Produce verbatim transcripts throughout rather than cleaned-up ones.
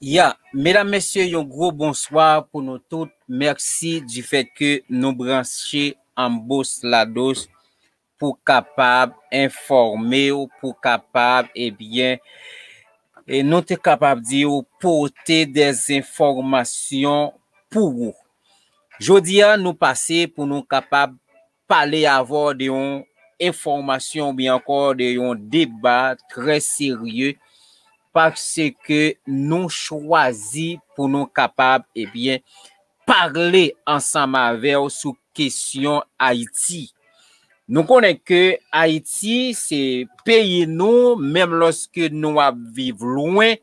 Ya, medam, mesye, yon gwo bonswa pou nou tout. Mèsi di fèt ke nou branche Ambos Lados pou kapab enfòme w, pou kapab, ebyen, e nou te kapab di w, pote de enfòmasyon pou ou. Jodi a, nou pase pou nou kapab pale avè w de yon enfòmasyon oubyen ankò de yon deba trè serye, paske nou chwazi pou nou kapab, ebyen, pale ansanm avè w sou kesyon Ayiti. Nou konnen ke Ayiti se peyi nou, menm lòske nou ap viv lwen,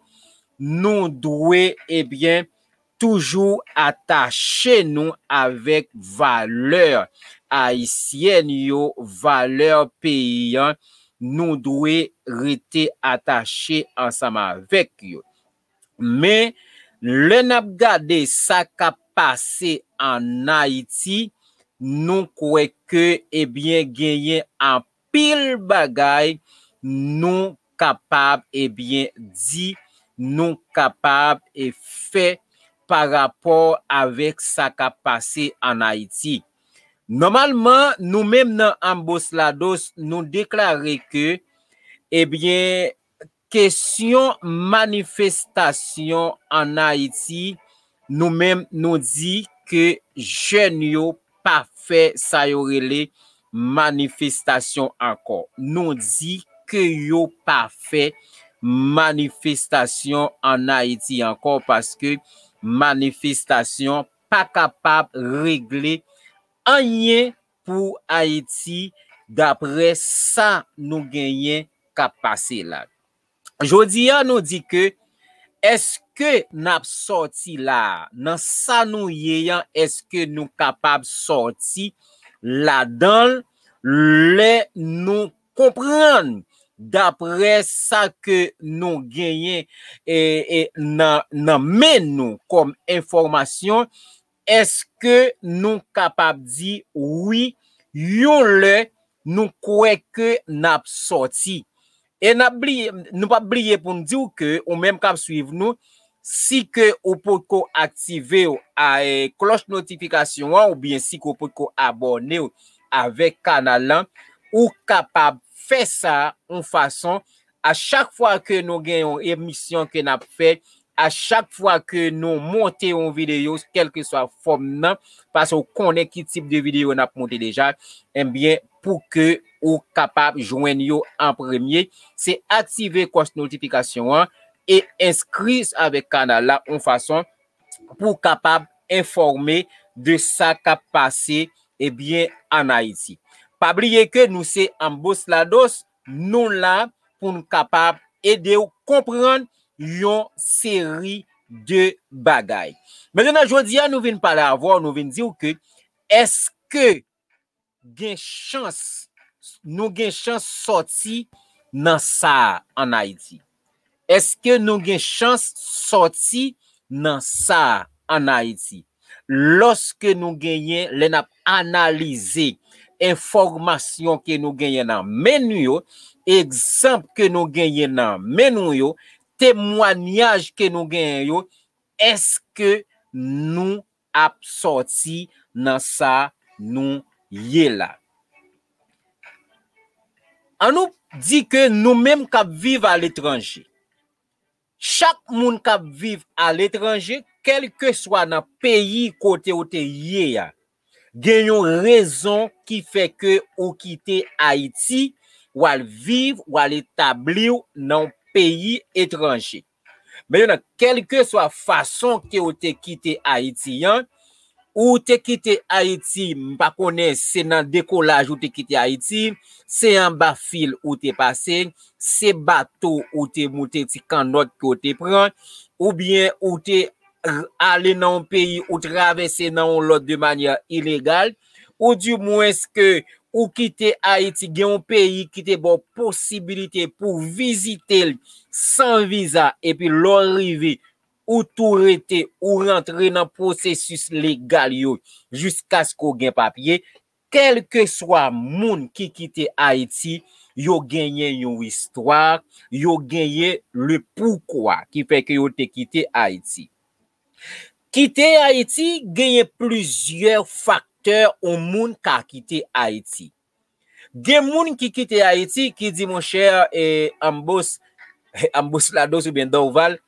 nou dwe, ebyen, toujou atache nou avèk valè ayisyèn yo, valè peyi an, nou dwe rete atache ansanm avèk yo. Men, lè n ap gade sa k ap pase ann Ayiti, nou kwè ke, ebyen, genyen anpil bagay nou kapab, ebyen, di, nou kapab, e, fè pa rapò avèk sa k ap pase ann Ayiti. Nòmalman, nou menm nan Ambos Lados, nou deklare ke, ebyen, kesyon manifestasyon ann Ayiti, nou menm, nou di ke jèn yo pa fè sa yo rele manifestasyon ankò. Nou di ke yo pa fè manifestasyon ann Ayiti ankò, paske manifestasyon pa kapab regle anyen pou Ayiti, daprè sa nou genyen k ap pase la. Jodi a, nou di ke, èske n ap sòti la a? Nan sa nou ye an, èske nou kapab sòti ladan l lè nou konprann, daprè sa ke nou genyen, e, e, nan, nan men nou kòm enfòmasyon, èske nou kapab di wi, yon lè nou kwè ke n ap sòti? E n ap bliye, nou p ap bliye pou n di w ke ou menm k ap swiv nou, si ke ou potko aktive w a, e, klòch notifikasyon an, oubyen si ke ou potko abòne w avèk kanal lan, ou kapab fè sa yon fason, a chak fwa ke nou gen yon emisyon ke n ap fè, a chak fwa ke nou monte yon videyo, kèlkeswa fòm nan, paske w konnen ki tip de videyo n ap monte deja, ebyen, pou ke ou kapab jwenn yo an premye, se aktive klòch notifikasyon an e enskri avèk kanal la yon fason pou w kapab enfòme de sa k ap pase, ebyen, ann Ayiti. Pa bliye ke nou se Ambos Lados, nou la pou n kapab ede w konprann yon seri de bagay. Mentnan, jodi a, nou vin pale avè w, nou vin di w ke èske gen chans, nou gen chans sòti nan sa a ann Ayiti? Èske nou gen chans sòti nan sa a ann Ayiti? Lòske nou genyen, lè n ap analize enfòmasyon ke nou genyen nan men nou yo, egzanp ke nou genyen nan men nou yo, temwanyaj ke nou genyen yo, èske nou ap sòti nan sa nou ye la? Ann nou di ke nou menm k ap viv aletranje, chak moun k ap viv aletranje, kèlkeswa nan peyi kote w te ye a, gen yon rezon ki fè ke ou kite Ayiti, w al viv, w al etabli w nan yon peyi etranje. Mentnan, kèlkeswa fason ke w te kite Ayiti an, ou te kite Ayiti, m pa konnen se nan dekolaj ou te kite Ayiti, se anba fil ou te pase, se bato ou te moute, ti kannòt ke w te pran, oubyen ou te r-, ale nan yon peyi, ou travèse nan yon lòt de manyè ilegal, ou dimwens ke ou kite Ayiti, gen yon peyi ki te ba w posibilite pou w vizite l san viza, epi lè w rive, ou tou rete, ou rantre nan pwosesis legal yo jiskaske w gen papye, kèlkeswa moun ki kite Ayiti, yo genyen yon istwa, yo genyen le poukwa ki fè ke yo te kite Ayiti. Kite Ayiti, genyen plizyè faktè yon moun ka kite Ayiti. Gen moun ki kite Ayiti ki di, monchè, e, Ambos, Ambos Lados oubyen Dorval,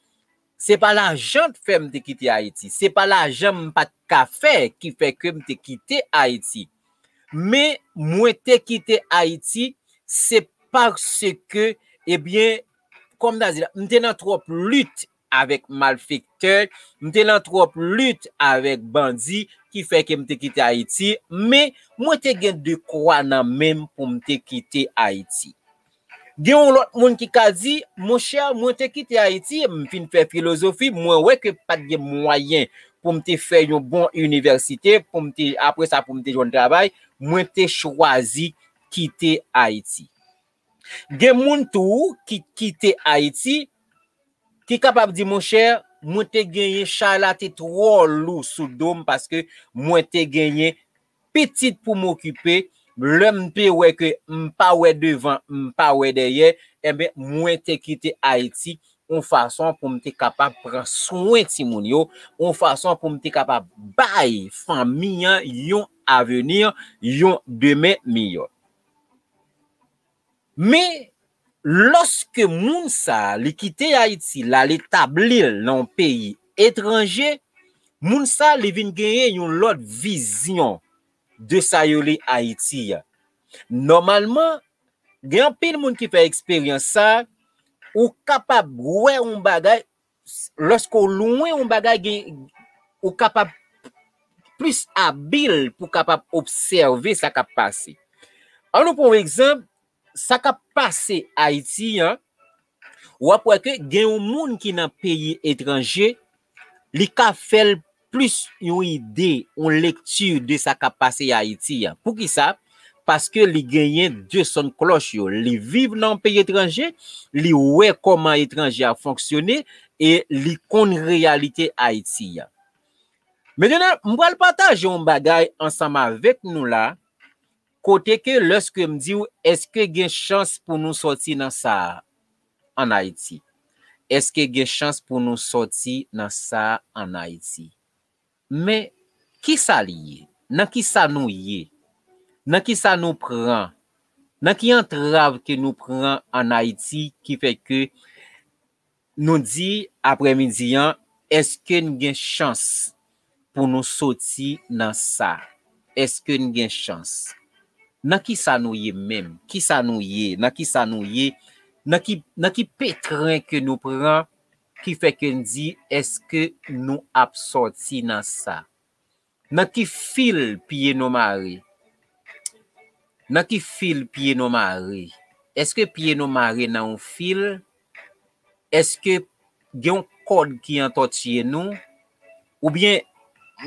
se pa lajan k fè m te kite Ayiti. Se pa lajan m pa t ka fè ki fè ke m te kite Ayiti. Men mwen te kite Ayiti, se paske, ebyen, kòm ta di la, m te nan twòp lit avèk malfektè, m te nan twòp lit avèk bandi, ki fè ke m te kite Ayiti, men mwen te gen dekwa nan men m pou m te kite Ayiti. Gen yon lòt moun ki ka di, monchè, mwen te kite Ayiti, m fin fè filozofi, mwen wè ke pa t gen mwayen pou m te fè yon bon inivèsite, pou m te, apre sa, pou m te jwenn travay, mwen te chwazi kite Ayiti. Gen moun tou ki kite Ayiti, ki kapab di, monchè, mwen te genyen chay la te twò lou sou do m paske mwen te genyen pitit pou m okipe. Lè m te wè ke m pa wè devan, m pa wè dèyè, enben, mwen te kite Ayiti yon fason pou m te kapab pran swen timoun yo, yon fason pou m te kapab bay fanmi an yon avni, yon demen miyò. Men, lòske moun sa a, li kite Ayiti, l al etabli l nan yon peyi etranje, moun sa a, li vin genyen yon lòt vizyon de sa yo rele Ayiti a. Nòmalman, gen anpil moun ki fè eksperyans sa, ou kapab wè yon bagay, lòske w lwen yon bagay, gen, ou kapab plis abil pou kapab obsève sa k ap pase. An nou pran yon egzanp, sa k ap pase Ayiti an, w ap wè ke gen yon moun ki nan peyi etranje, li ka fè l plis yon ide, yon lekti de sa k ap pase Ayiti an. Poukisa? Paske li genyen de son klòch yo. Li viv nan yon peyi etranje, li wè kòman etranje a fonksyone e li konn reyalite Ayiti an. Mentnan, m pral pataje yon bagay ansanm avèk nou la, kote ke lòske m di w, èske gen chans pou nou sòti nan sa a ann Ayiti? Èske gen chans pou nou sòti nan sa a ann Ayiti? Men, kisa li ye? Nan kisa nou ye? Nan kisa nou pran? Nan ki antrav ke nou pran ann Ayiti ki fè ke nou di aprèmidi an, èske n gen chans pou nou soti nan sa? Èske n gen chans? Nan kisa nou ye menm? Kisa nou ye? Nan kisa nou ye? Nan ki, nan ki petren ke nou pran ki fè ke n di, èske nou ap sòti nan sa? Nan ki fil pye nou mare? Nan ki fil pye nou mare? Èske pye nou mare nan yon fil? Èske gen yon kòd ki antòtiye nou? Oubyen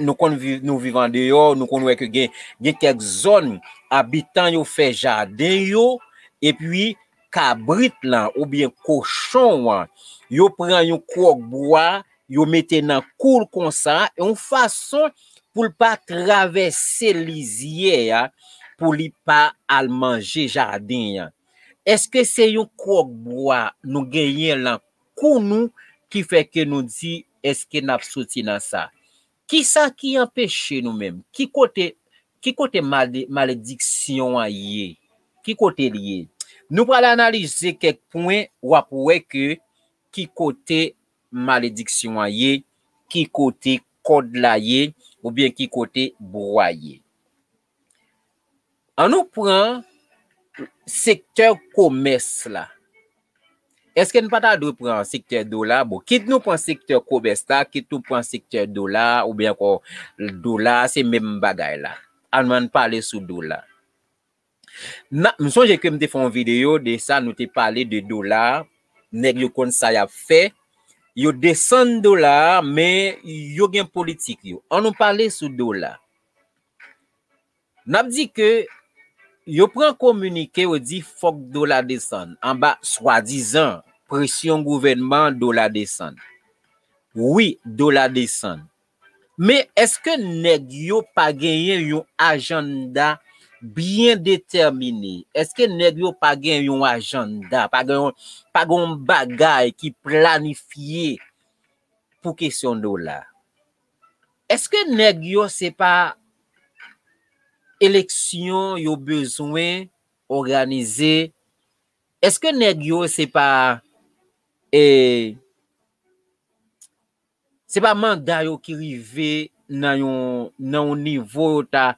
nou konn viv, nou viv andeyò, nou konn wè ke gen, gen kèk zòn, abitan yo fè jaden yo, epi kabrit lan oubyen kochon an, yo pran yon kwòk bwa, yo mete nan kou l konsa, yon fason pou l pa travèse lizyè a, pou li pa al manje jaden an. Èske se yon kwòk bwa nou genyen lan kou nou ki fè ke nou di, èske n ap soti nan sa? Kisa ki anpeche nou menm? Ki kote, ki kote male-, malediksyon an ye? Ki kote l ye? Nou pral analize kèk pwen, w ap wè ke ki kote malediksyon an ye, ki kote kòd la ye, oubyen ki kote bwa ye. An nou pran sektè komès la. Èske n pa ta dwe pran sektè dola? Bon, kit nou pran sektè komès la, kit nou pran sektè dola, oubyen ankò dola, se menm bagay la. Ann, ann pale sou dola. Na, m sonje ke m te fè yon videyo de sa, nou te pale de dola, nèg yo konn sa y ap fè. Yo desann dola a, men yo gen politik yo. An nou pale sou dola. N ap di ke yo pran kominike, yo di fòk dola desann, anba swadizan presyon gouvènman, dola desann. Wi, dola desann. Men èske nèg yo pa genyen yon ajanda byen detèmine? Èske nèg yo pa gen yon ajanda, pa gen yon, pa gen yon bagay ki planifye pou kesyon dola? Èske nèg yo se pa eleksyon yo bezwen òganize? Èske nèg yo se pa, e, se pa manda yo ki rive nan yon, nan yon nivo yo ta,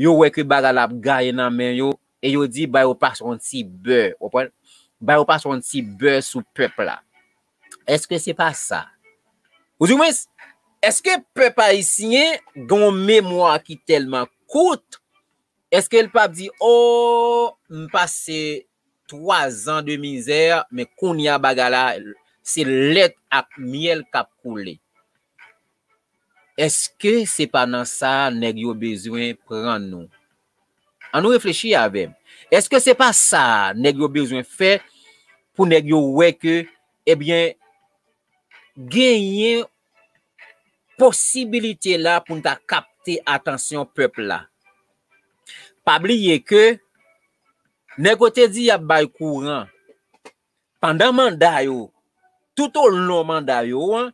yo wè ke bagay la ap gaye nan men yo, e yo di ba yo pase yon ti bè, w konprann? Ba yo pase yon ti bè sou pèp la. Èske se pa sa? Ou di mwen, èske pèp ayisyen gen yon memwa ki tèlman kout? Èske l p ap di, o, m pase twa zan de mizè, men kounye a bagay la, se lèt ak myèl k ap koule? Èske se pa nan sa nèg yo bezwen pran nou? Ann nou reflechi avè m. Èske se pa sa nèg yo bezwen fè pou nèg yo wè ke, ebyen, genyen posibilite la pou n ta kapte atansyon pèp la? Pa bliye ke nèg yo te di y ap bay kouran. Pandan manda yo, toutolon manda yo an,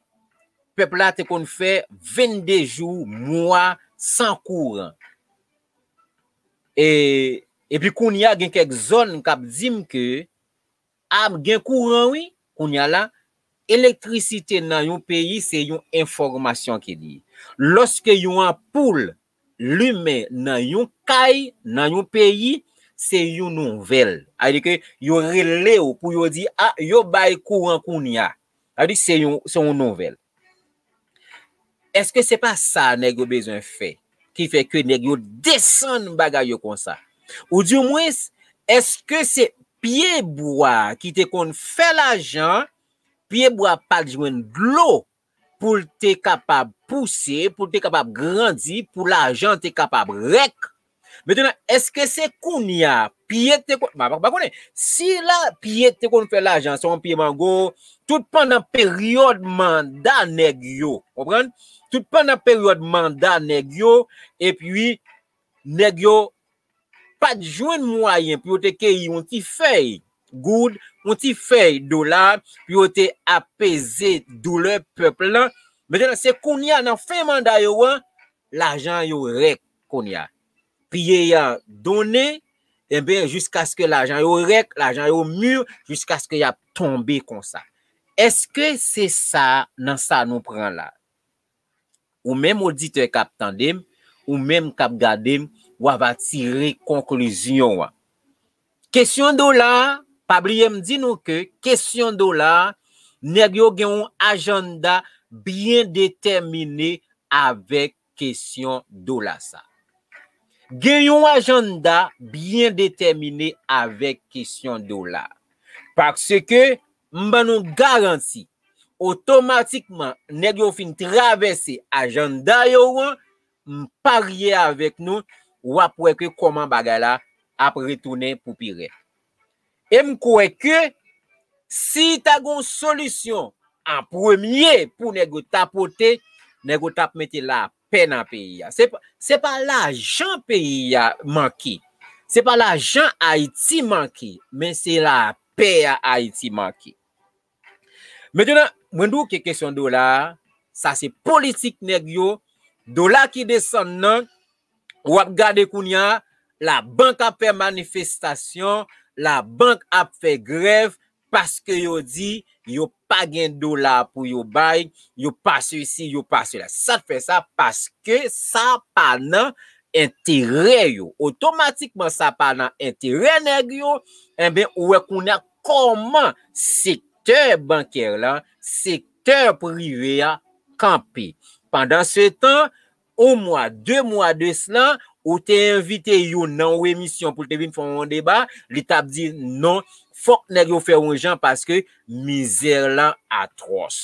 pèp la te konn fè vennde jou, mwa san kouran. E, epi kounye a, gen kèk zòn k ap di m ke, a, gen kouran, wi. Kounye a la, elektrisite nan yon peyi, se yon enfòmasyon ki li ye. Lòske yon anpoul limen nan yon kay, nan yon peyi, se yon nouvèl. Sa vle di ke yo rele w pou yo di, a, yo bay kouran kounye a. Sa vle di se yon, se yon nouvèl. Èske se pa sa nèg yo bezwen fè? Ki fè ke nèg yo desann bagay yo konsa. Ou di mwens, èske se pye bwa ki te konn fè lajan, pye bwa pa t jwenn dlo pou l te kapab pouse, pou l te kapab grandi, pou lajan te kapab rèk? Mentnan, èske se kounye a, pye te konn, m pa, pa konnen, si la, pye te konn fè lajan, se yon pye mango, tout pandan peryòd manda nèg yo, konprann? Tout pandan peryòd manda nèg yo, epi nèg yo pa t jwenn mwayen pou yo te keyi yon ti fèy goud, yon ti fèy dola, pou yo te apeze doulè pèp lan. Mentnan, se kounye a, nan fen manda yo an, lajan yo rèk kounye a. Pye a donnen, enben, jiskaske lajan yo rèk, lajan yo mi, jiskaske y ap tonbe konsa. Èske se sa nan sa nou pran la? Ou menm oditè k ap tande m, ou menm k ap gade m, w ava tire konklizyon an. Kesyon dola a, pa bliye m di nou ke kesyon dola a, nèg yo gen yon ajanda byen detèmine avèk kesyon dola sa. Gen yon ajanda byen detèmine avèk kesyon dola. Paske, m ban nou garanti, otomatikman, nèg yo fin travèse ajanda yo an, m parye avèk nou, w ap wè ke kòman bagay la ap retounen pou pi rèd. E m kwè ke si ta gen yon solisyon an premye pou nèg yo ta pote, nèg yo t ap mete lapè nan peyi a. Se pa, se pa lajan peyi a manke. Se pa lajan Ayiti manke, men se lapè a Ayiti manke. Mentnan, mwen di w ke kesyon dola a, sa se politik nèg yo. Dola ki desann nan, w ap gade kounye a, labank ap fè manifestasyon, labank ap fè grèv, paske yo di yo pa gen dola pou yo bay, yo pa sesi, yo pa sela. Sa k fè sa? Paske sa pa nan enterè yo. Otomatikman, sa pa nan enterè nèg yo, enben, ou wè kounye a kòman sektè bankè la, sektè prive a kanpe. Pandansetan, yon mwa, de mwa de sela, ou te envite youn nan yon emisyon pou l te vin fè yon deba, li t ap di non, fòk nèg yo fè yon jan paske mizè lan atwòs.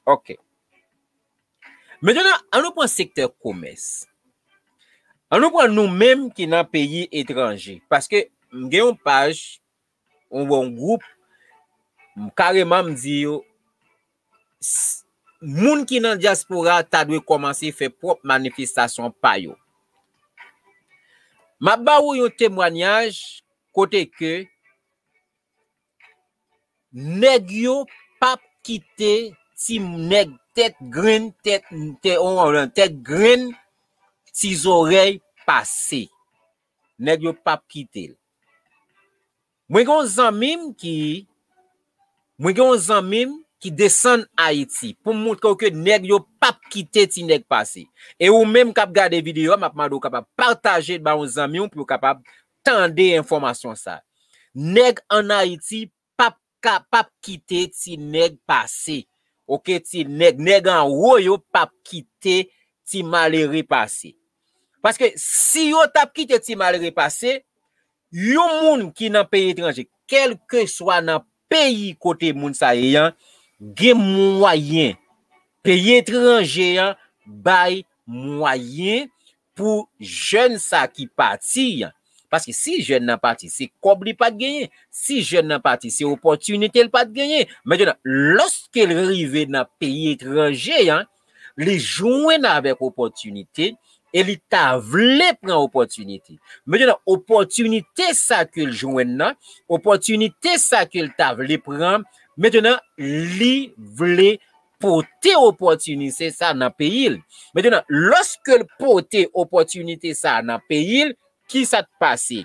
Ok. Mentnan, an nou pran sektè komès. An nou pran nou menm ki nan peyi etranje. Paske m gen yon paj, yon bon gwoup, m kareman m di yo, s-, moun ki nan dyaspora ta dwe kòmanse fè pwòp manifestasyon pa yo. M ap ba ou yon temwanyaj kote ke nèg yo p ap kite ti nèg tèt grenn, tèt, tèt, tèt grenn, ti zòrèy pase. Nèg yo p ap kite l. Mwen gen yon zanmi m ki, mwen gen yon zanmi m ki desann Ayiti pou m montre w ke nèg yo p ap kite ti nèg pase. E ou menm k ap gade videyo a, m ap mande w kapab pataje l ba yon zanmi w pou yo kapab tande enfòmasyon sa. Nèg ann Ayiti p ap ka, p ap kite ti nèg pase. Oke, ti nèg, nèg anwo yo p ap kite ti malere pase. Paske si yo t ap kite ti malere pase, yon moun ki nan peyi etranje, kèlkeswa nan peyi kote moun sa ye an, gen mwayen. Peyi etranje an bay mwayen pou jèn sa ki pati an. Paske si jèn nan pati, se kòb li pa t genyen. Si jèn nan pati, se opòtinite l pa t genyen. Mentnan, lòske l rive nan peyi etranje an, li jwenn avèk opòtinite e li ta vle pran opòtinite. Mentnan, opòtinite sa ke l jwenn nan, opòtinite sa ke l ta vle pran, mentnan, li vle pote opòtinite sa nan peyi l. Mentnan, lòske l pote opòtinite sa nan peyi l, ki sa k pase?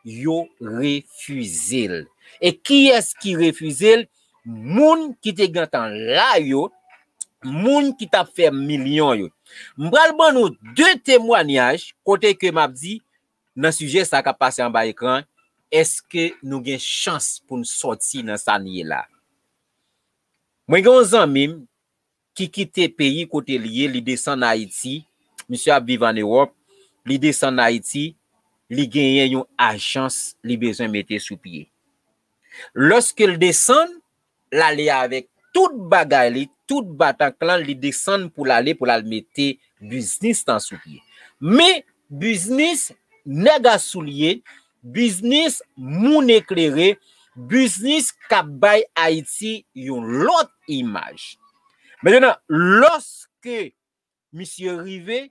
Yo refize l. E kiyès ki refize l? Moun ki te gentan la yo, moun ki t ap fè milyon yo. M pral ban nou de temwanyaj kote ke m ap di, nan sijè sa k ap pase anba ekran, èske nou gen chans pou n sòti nan sa n ye la? Mwen gen yon zanmi m ki kite peyi kote l ye, li desann Ayiti, misye ap viv ann Ewòp, li desann Ayiti, li genyen yon ajans li bezwen mete sou pye. Lòske l desann, l ale avèk tout bagay li, tout batanklan, li desann pou l ale, pou l al mete biznis lan sou pye. Men, biznis nèg a soulye, biznis moun eklere, biznis k ap bay Ayiti yon lòt imaj. Mentnan, lòske misye rive,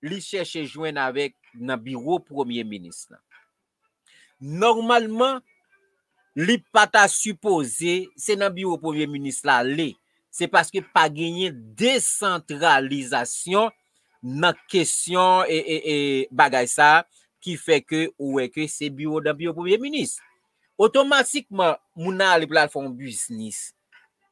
li chèche jwenn avèk nan biwo premye minis lan. Nòmalman, li pa ta sipoze, se nan biwo premye minis la ale. Se paske pa genyen desantralizasyon nan kesyon e, e, e bagay sa a ki fè ke ou wè ke se biwo nan biwo premye minis. Otomatikman, moun nan ale pou l al fè yon biznis.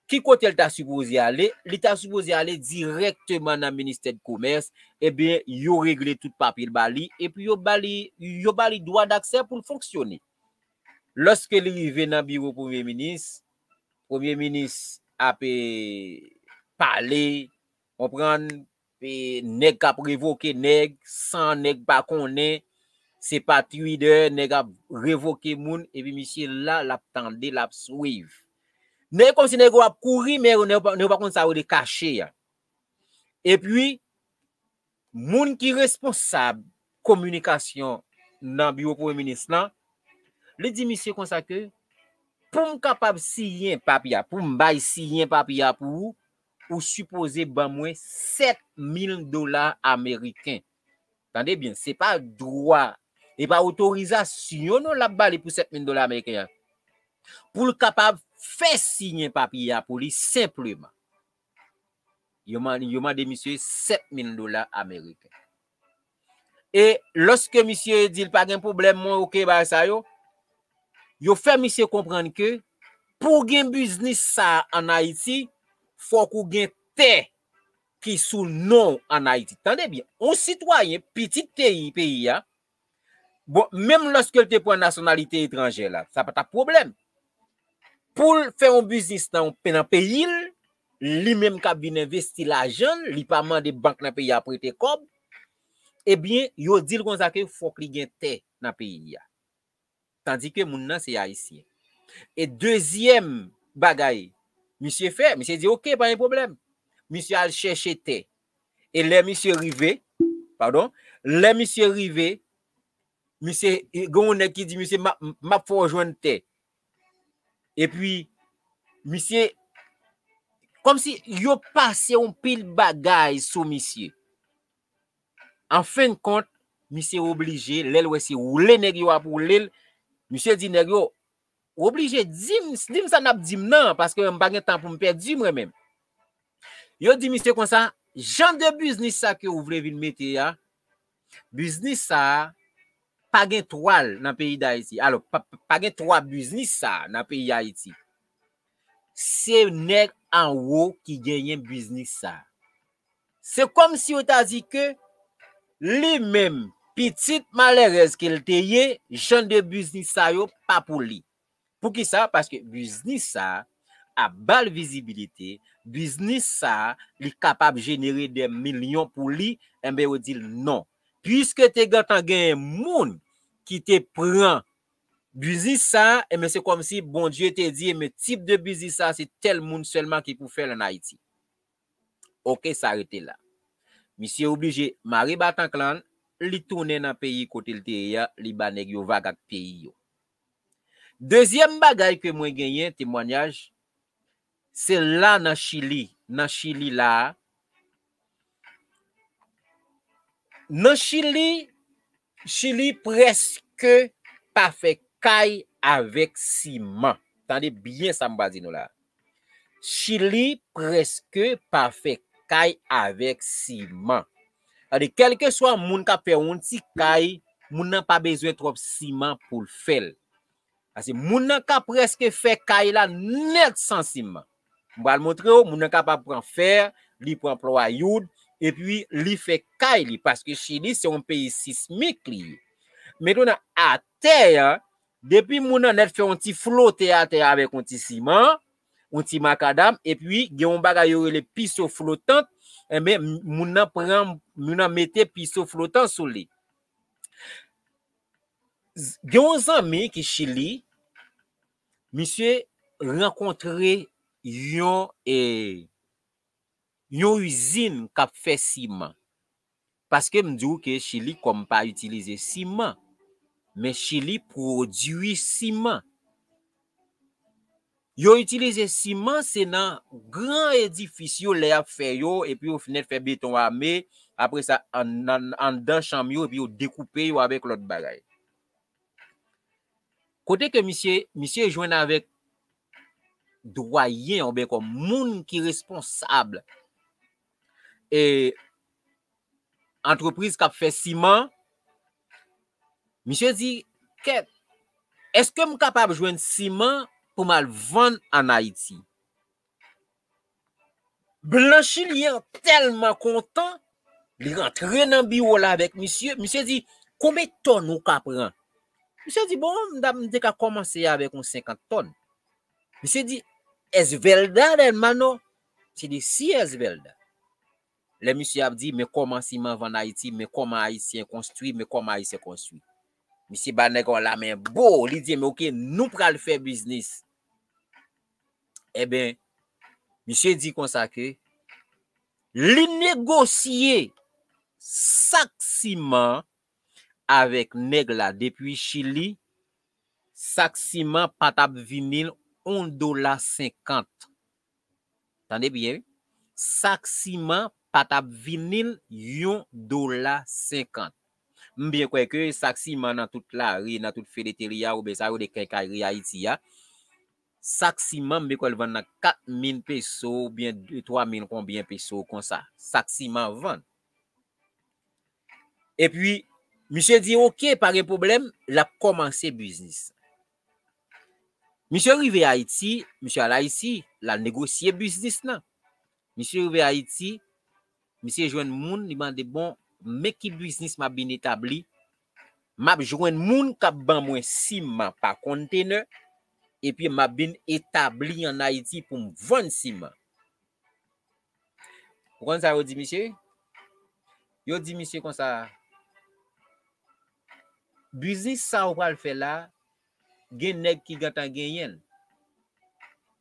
Ki kote l ta sipoze ale? Li ta sipoze ale dirèkteman nan ministè de komès. Ebyen, yo regle tout papye l ba li, epi yo ba li, yo ba li dwa daksè pou l fonksyone. Lòske li rive nan biwo premye minis, premye minis ap, e, pale, konprann, e, nèg k ap revoke nèg, san nèg pa konnen, se pa Twitter, nèg ap revoke moun, epi misye la, l ap tande, l ap swiv. Nèg kòmsi nèg yo ap kouri, men yo, nèg yo pa, nèg yo pa konn sa yo rele kache a. Epi, moun ki responsab kominikasyon nan biwo premye minis lan, li di misye konsa ke, pou m kapab siyen papye a, pou m bay siyen papye a pou ou, ou sipoze ban mwen sèt mil dola ameriken. Tande byen, se pa dwa, e pa otorizasyon non l ap ba li pou sèt mil dola ameriken an. Pou l kapab fè siyen papye a pou li senpleman. Yo man-, yo mande misye sèt mil dola ameriken. E lòske misye di l pa gen pwoblèm, mwen oke, bagay sa yo, yo fè misye konprann ke pou w gen biznis sa a ann Ayiti, fòk ou gen tè ki sou non w ann Ayiti. Tande byen, yon sitwayen, pitit peyi, peyi a, bon, menm lòske l te pran nasyonalite etranjè la, sa pa t ap pwoblèm. Pou l fè yon biznis nan, nan peyi l, li menm k ap vin envesti lajan l, li pa mande bank nan peyi a prete kòb, ebyen, yo di l konsa ke fòk li gen tè nan peyi a. Tandike moun nan se ayisyen. E dezyèm bagay misye fè, misye di, "Oke, pa gen pwoblèm." Misye al chèche tè. E lè misye rive, padon, lè misye rive, misye, gen yon nèg ki di, "Misye, m ap, m ap fè w jwenn tè." Epi, misye, kòmsi yo pase yon pil bagay sou misye. An fen de kont, misye oblije, lè l wè se woule nèg yo ap woule l, misye di nèg yo, ou oblije di m, di m sa n ap di m nan, paske m pa gen tan pou m pèdi mwen menm. Yo di misye konsa, jan de biznis sa ke ou vle vin mete a, biznis sa a pa gen twa l nan peyi Dayiti. Alò, pa, pa gen twa biznis sa a nan peyi Ayiti. Se nèg anwo ki genyen biznis sa a. Se kòmsi yo ta di ke li menm, pitit malèrèz ke l te ye, jan de biznis sa yo pa pou li. Poukisa? Paske biznis sa a ap ba l vizibilite, biznis sa a, li kapab jenere de milyon pou li, enben yo di l non. Piske te gentan genyen moun ki te pran biznis sa a, enben se kòmsi Bondye te di, enben tip de biznis sa a, se tèl moun sèlman ki pou fè l ann Ayiti. Oke, sa rete la. Misye oblije mare batanklan, li tounen nan peyi kote l te ye a, li ba nèg yo vag ak peyi yo. Dezyèm bagay ke mwen genyen, temwanyaj, se la nan Chili, nan Chili la a. Nan Chili, Chili prèske pa fè kay avèk siman. Tande byen sa m pral di nou la. Chili prèske pa fè kay avèk siman. Tande, kèlkeswa moun k ap fè yon ti kay, moun nan pa bezwen twòp siman pou l fè l. Paske moun nan ka prèske fè kay la nèt san siman. M pral montre w, moun nan kapab pran fè, li pran plywood, epi li fè kay li, paske Chili se yon peyi sismik li ye. Mentnan, atè a, depi moun nan nèt fè yon ti flote atè a avèk yon ti siman, yon ti makadam, epi gen yon bagay yo rele piso flotan, enben, moun nan pran, moun nan mete piso flotan sou li. Gen yon zanmi ki Chili, misye rankontre yon, e, yon izin k ap fè siman. Paske m di w ke Chili kòm pa itilize siman, men Chili pwodui siman. Yo itilize siman, se nan gran edifis yo, lè y ap fè yo, epi yo fenèt fè beton ame, apre sa, ann-, ann-, anndan chanm yo, epi yo dekoupe yo avèk lòt bagay. Kote ke misye, misye jwenn avèk dwayen, oubyen kòm moun ki responsab, e, antrepriz k ap fè siman, misye di, kèt, èske m kapab jwenn siman pou m al vann ann Ayiti? Blan chilyen an tèlman kontan, li rantre nan biwo la avèk misye. Misye di, konbyen tòn ou ka pran? Misye di, bon, m ta, m te ka kòmanse avèk yon senkant tòn. Misye di, esvelda, hermano. Misye di, si, esvelda. Lè misye ap di, men kòman siman vann Ayiti, men kòman Ayisyen konstwi, men kòman Ayisyen konstwi. Misye ba nèg la men bo, li di, men oke, nou pral fè biznis. Enben, misye di konsa ke li negosye sak siman avèk nèg la depi Chili, sak siman pa t ap vini l yon dola senkant. Tande byen, wi. Sak siman pa t ap vini l yon dola senkant. M byen kwè ke sak siman nan tout lari, nan tout Feleteria, oubyen sa yo de kenkayri Ayiti a, sak siman, m byen kwè l vann nan kat mil peso, oubyen de, twa mil konbyen peso konsa. Sak siman vann. Epi, misye di, oke, pa gen pwoblèm, l ap kòmanse biznis. Misye rive Ayiti, misye al Ayiti, l al negosye biznis lan. Misye rive Ayiti, misye jwenn moun, li mande, bon, men ki biznis m ap vin etabli? M ap jwenn moun k ap ban mwen siman pa kontenè, epi m ap vin etabli ann Ayiti pou m vann siman. Ou konn sa yo di misye? Yo di misye konsa, biznis sa ou pral fè la, gen nèg ki gentan genyen l.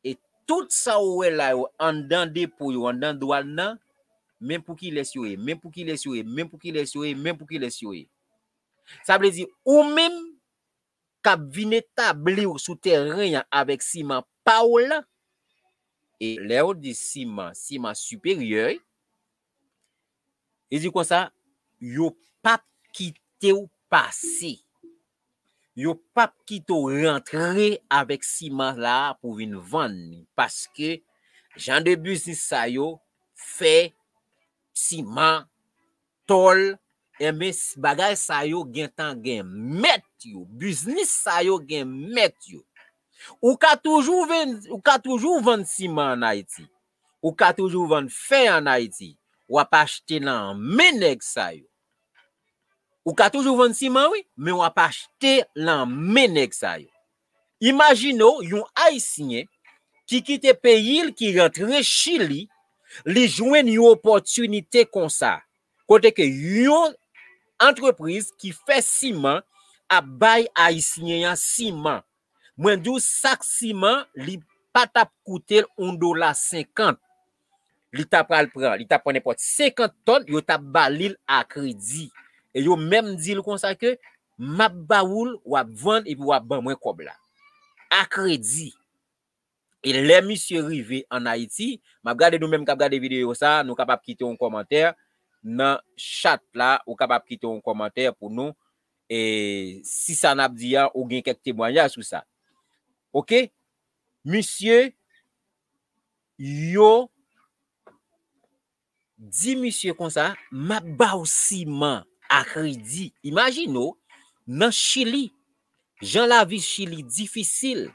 E tout sa ou wè la yo, anndan depo yo, anndan dwàn nan, men pou kilès yo ye, men pou kilès yo ye, men pou kilès yo ye, men pou kilès yo ye. Sa vle di, ou menm k ap vin etabli w sou tèren an avèk siman pa w la, e lè yo di siman, siman siperyè, li di konsa, yo p ap kite kite w pase. Yo p ap kite w rantre avèk siman la pou vin vann li, paske jan de biznis sa yo, fè, siman, tòl, enben, bagay sa yo gentan gen mèt yo, biznis sa yo gen mèt yo. Ou ka toujou vann, ou ka toujou vann siman ann Ayiti. Ou ka toujou vann fè ann Ayiti. W ap achte nan men nèg sa yo. Ou ka toujou vann siman, wi, men w ap achte nan men nèg sa yo. Imajine w yon Ayisyen ki kite peyi l, ki rantre Chili, li jwenn yon opòtinite konsa, kote ke yon antrepriz ki fè siman ap bay Ayisyen an siman. Mwen di w, sak siman, li pa t ap koute l yon dola senkant. Li ta pral pran, li ta pran nenpòt senkant tòn, yo t ap ba li l a kredi. E yo menm di l konsa ke, "M ap ba ou l, w ap vann, epi w ap ban mwen kòb la." A kredi. E lè misye rive ann Ayiti, m ap gade nou menm k ap gade videyo sa, nou kapab kite yon kòmantè nan chat la, ou kapab kite yon kòmantè pou nou. E si sa n ap di a, ou gen kèk temwayaj sou sa. Oke? Misye, yo di misye konsa, "M ap ba w siman a kredi." Imajine w, nan Chili, jan lavi Chili difisil,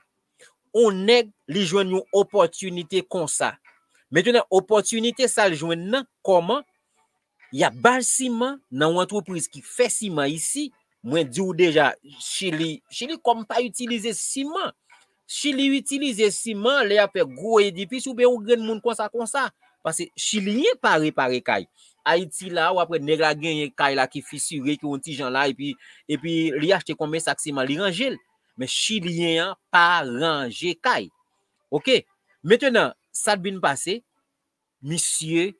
on nèg li jwenn yon opòtinite konsa. Mentnan, opòtinite sa l jwenn nan, kòman? Y ap ba l siman nan yon antrepriz ki fè siman isi. Mwen di w deja, Chili, Chili kòm pa itilize siman. Chili itilize siman lè y ap fè gwo edifis oubyen yon grenn moun konsa, konsa. Paske Chiliyen pa repare kay. Ayiti la, w ap wè nèg la genyen kay la ki fisire, ki yon ti jan la, epi, epi li achte konbyen sak siman, li ranje l. Men Chiliyen an pa ranje kay. Oke. Mentnan, sa t vin pase, misye,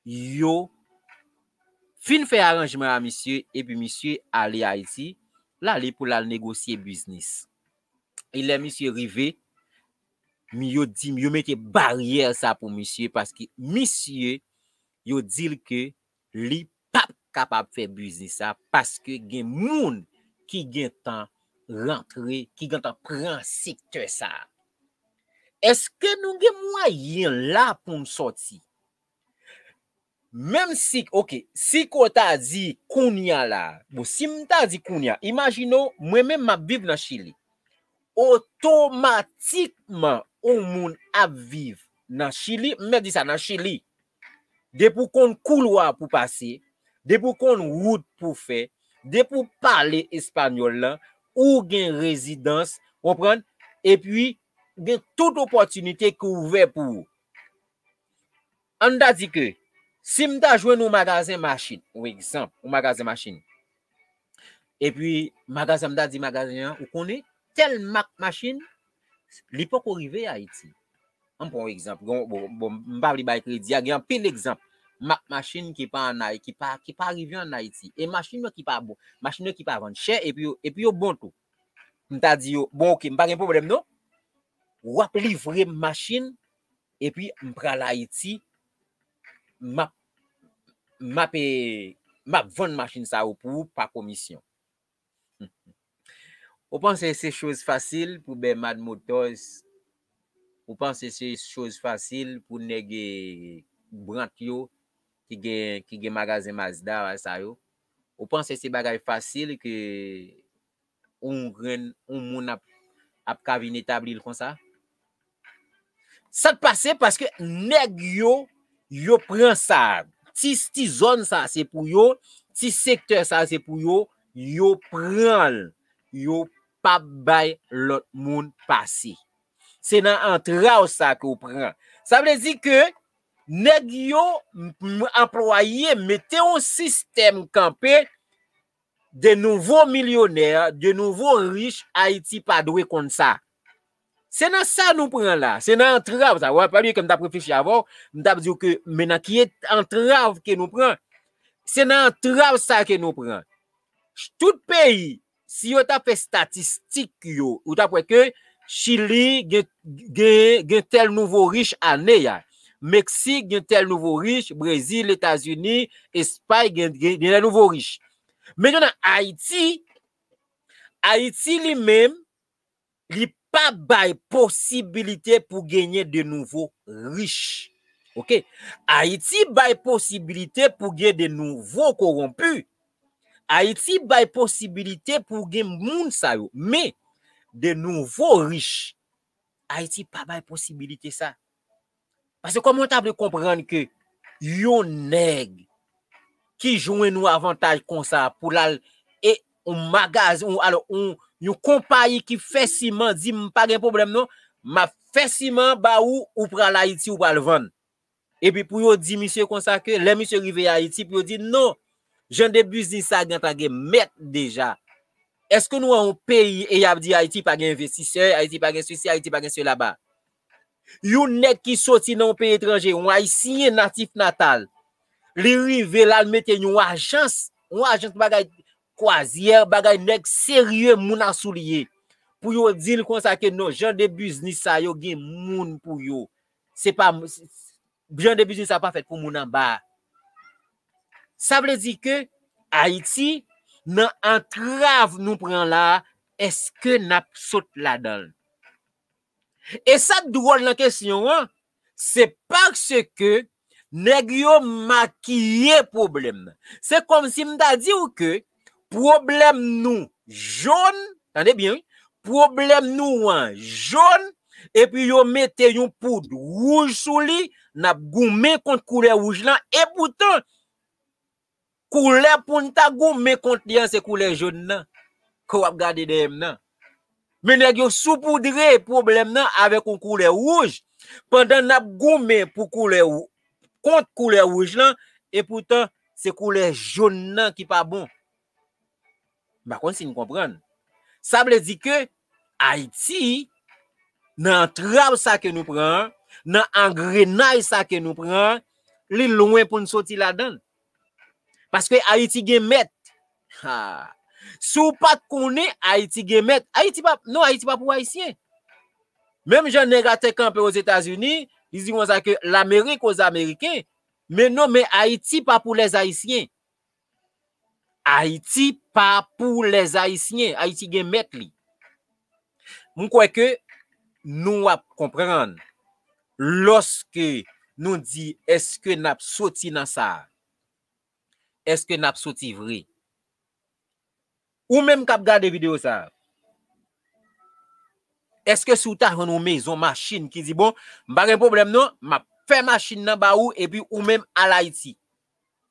yo fin fè aranjman a misye, epi misye ale Ayiti, l ale pou l al negosye biznis. E lè misye rive, mi-, yo di, yo mete baryè sa pou misye, paske misye, yo di l ke li p ap kapab fè biznis sa, paske gen moun ki gentan rantre, ki gentan pran sektè sa. Èske nou gen mwayen la pou n sòti? Menm si, oke, si ko ta di kounya la, bon, si m ta di kounya, imajine w, mwen menm m ap viv nan Chili. Otomatikman, yon moun ap viv nan Chili, m mèt di sa, nan Chili. Depi w konn koulwa pou pase, depi w konn wout pou fè, depi w pale espanyòl lan, ou gen rezidans, konprann? Epi, gen tout opòtinite ki ouvè pou ou. Ann ta di ke si m ta jwenn yon magazen machin, yon egzanp, yon magazen machin. Epi magazen, m ta di magazen an, ou konnen, tèl mak machin, li poko rive Ayiti. Ann pran yon egzanp. Bon, bon, bon, m pa vle bay kredi a, gen anpil egzanp mak machin ki pa ann Ay-, ki pa, ki pa rive ann Ayiti. E machin yo ki pa bon, machin yo ki pa vann chè, epi yo, epi yo bon tou. M ta di yo, bon, oke, m pa gen pwoblèm non. W ap livre m machin, epi m pral Ayiti, m ap, m ap, eh, m ap vann machin sa yo pou ou pa komisyon. Ou panse se choz fasil pou Bèmad Motors? Ou panse se choz fasil pou nèg, eh, Brant yo ki gen, ki gen magazen Mazda sa yo? Ou panse se bagay fasil ke yon grenn, yon moun ap, ap ka vin etabli l konsa? Sa k pase, paske nèg yo, yo pran sa. Ti, ti zòn sa, se pou yo. Ti sektè sa, se pou yo. Yo pran l. Yo p ap bay lòt moun pase. Se nan antrav sa ke w pran. Sa vle di ke nèg yo, m, m, anplwaye, mete yon sistèm kanpe, de nouvo milyonè, de nouvo rich, Ayiti pa dwe konn sa. Se nan sa nou pran la, se nan antrav sa. W ap wè ke m t ap reflechi avè w, m t ap di w ke, men nan ki et-, antrav ke nou pran? Se nan antrav sa ke nou pran. Tout peyi, si yo ta fè estatistik yo, ou t ap wè ke Chili gen, gen, gen tèl nouvo rich ane a. Meksik gen tèl nouvo rich, Brezil, Etazini, Espay gen, gen, gen tèl nouvo rich. Men gen nan Ayiti, Ayiti li menm, li pa bay posibilite pou genyen de nouvo rich. Oke? Ayiti bay posibilite pou gen de nouvo kowonpi. Ayiti bay posibilite pou gen moun sa yo. Men, de nouvo rich, Ayiti pa bay posibilite sa. Paske kòman w ta vle konprann ke yon nèg ki jwenn yon avantaj konsa pou l al e yon magazen, yon, alò, yon, yon konpayi ki fè siman di m pa gen pwoblèm non, m ap fè siman ba ou, ou pral Ayiti, ou pral vann. Epi pou yo di misye konsa ke lè misye rive Ayiti, pou yo di non, jan de biznis sa gentan gen mèt deja. Èske nou an yon peyi e y ap di Ayiti pa gen envestisè, Ayiti pa gen sesi, Ayiti pa gen sela ba? Yon nèg ki soti nan yon peyi etranje, yon Ayisyen natif natal, li rive la, l mete yon ajans, yon ajans bagay kwazyè, bagay nèg serye, moun asou li ye. Pou yo di l konsa ke non, jan de biznis sa yo gen moun pou yo. Se pa, jan de biznis sa pa fèt pou moun anba. Sa vle di ke Ayiti, nan antrav nou pran la, èske n ap sot ladan l? E sa k dwòl nan kesyon an, se paske nèg yo makiye pwoblèm nan. Se kòmsi m ta di w ke pwoblèm nou jòn, tande byen, wi, pwoblèm nou an jòn, epi yo mete yon poud wouj sou li, n ap goumen kont koulè wouj lan, epoutan, koulè pou n ta goumen kont li an, se koulè jòn nan, ke w ap gade dèyè m nan. Men nèg yo soupoudre pwoblèm nan avèk yon koulè wouj, pandan n ap goumen pou koulè wou-, kont koulè wouj lan, epoutan, se koulè jòn nan ki pa bon. M pa konn si n konprann. Sa vle di ke Ayiti, nan antrav sa ke nou pran an, nan angrenay sa ke nou pran an, li lwen pou n soti ladan l. Paske Ayiti gen mèt. Ha. Si w pa t konnen Ayiti gen mèt, Ayiti pa, non, Ayiti pa pou Ayisyen. Menm jan nèg a te kanpe Ozetazini, li di konsa ke l'Amérique aux Américains. Men non, men Ayiti pa pou les Haïtiens. Ayiti pa pou les Haïtiens. Ayiti gen mèt li. M kwè ke nou ap konprann lòske nou di èske n ap soti nan sa a? Èske n ap soti vre? Ou menm k ap gade videyo sa a, èske si w ta jwenn yon mezon, machin ki di, bon, m pa gen pwoblèm non, m ap fè machin nan ba ou, epi ou menm al Ayiti?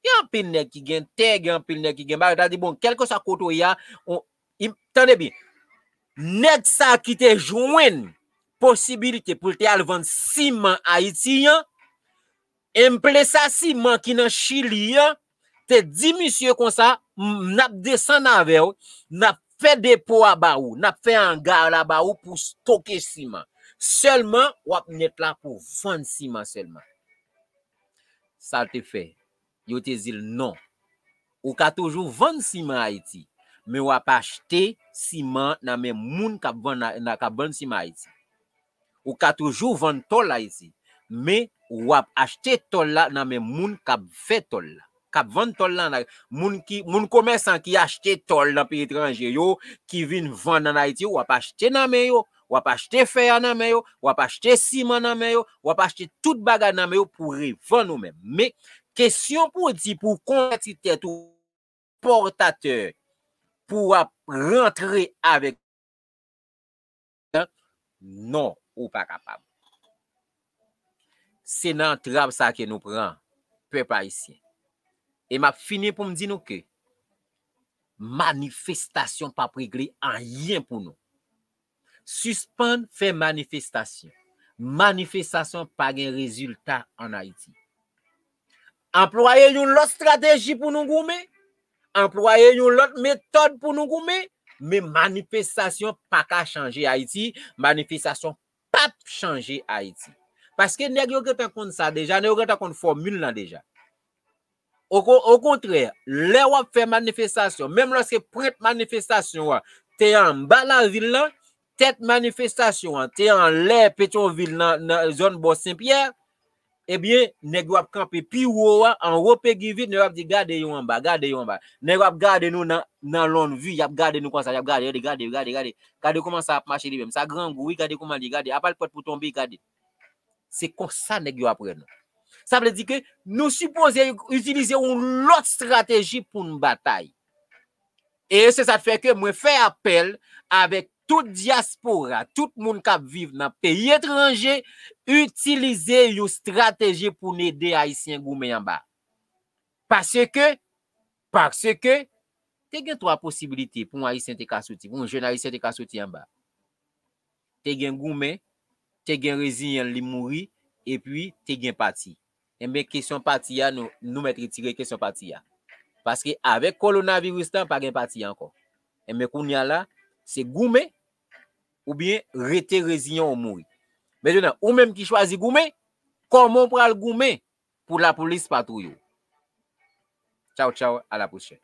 Gen anpil nèg ki gen tè, gen anpil nèg ki gen bagay, ta di, bon, kèlkeswa kote w ye a, on, im-, tande byen, nèg sa ki te jwenn posibilite pou l te al vann siman Ayiti an, enplesa siman ki nan Chili an te di misye konsa, "M-, n ap desann avè w, n ap fè depo a ba ou, n ap fè anga la ba ou pou stoke siman. Sèlman, w ap nèt la pou vann siman sèlman." Sa l te fè? Yo te di l non. Ou ka toujou vann siman Ayiti, men w ap achte siman nan men moun k ap vann, k ap vann siman Ayiti. Ou ka toujou vann tòl Ayiti, men w ap achte tòl la nan men moun k ap fè tòl la, k ap vann tòl la. Moun ki, moun komèsan ki achte tòl nan peyi etranje yo, ki vin vann ann Ayiti, w ap achte nan men yo, w ap achte fè a nan men yo, w ap achte siman nan men yo, w ap achte tout bagay nan men yo pou revann ou menm. Men, kesyon pou w di pou w konvèti tèt ou pòtatè, pou w ap rantre avèk, non, ou pa kapab. Se nan antrav sa ke nou pran, pèp ayisyen. E m ap fini pou m di nou ke manifestasyon p ap regle anyen pou nou. Sispann fè manifestasyon. Manifestasyon pa gen rezilta ann Ayiti. Anplwaye yon lòt estrateji pou nou goumen, anplwaye yon lòt metòd pou nou goumen, men manifestasyon pa ka chanje Ayiti, manifestasyon p ap chanje Ayiti. Paske nèg yo gentan konn sa deja, nèg yo gentan konn fòmil lan deja. Oko-, okontrè, lè w ap fè manifestasyon, menm lòske pwent manifestasyon an te anba lavil lan, tèt manifestasyon an te anlè Petyonvil nan, nan zòn bò Senpyè, Ebyen, nèg yo ap kanpe pi wo a, anwo Péguy Ville, nèg yo ap di, "Gade yo anba, gade yo anba." Nèg yo ap gade nou nan, nan Longwy, y ap gade nou konsa, y ap gade, gade, gade, gade, gade. Gade kòman sa ap mache li menm. Sa grangou, wi, gade kòman li, gade. Apa l prèt pou tonbe, gade. Se konsa nèg yo ap wè nou. Sa vle di ke nou sipoze itilize yon lòt estrateji pou n batay. E se sa k fè ke mwen fè apèl avèk tout dyaspora, tout moun k ap viv nan peyi etranje, itilize yon estrateji pou n ede Ayisyen goumen anba. Paske, paske, te gen twa posibilite pou yon Ayisyen te ka soti, pou yon jèn Ayisyen te ka soti anba. Te gen goumen, te gen reziyen l, li mouri, epi te gen pati. Enben, kesyon pati a, nou, nou mèt retire kesyon pati a. Paske avèk kowonaviris lan, pa gen pati ankò. Enben, kounye a la, se goumen, oubyen rete reziyen w mouri. Mentnan, ou menm ki chwazi goumen, kòman w pral goumen pou lapolis pa touye w? Tchaw, tchaw, a la pwochèn.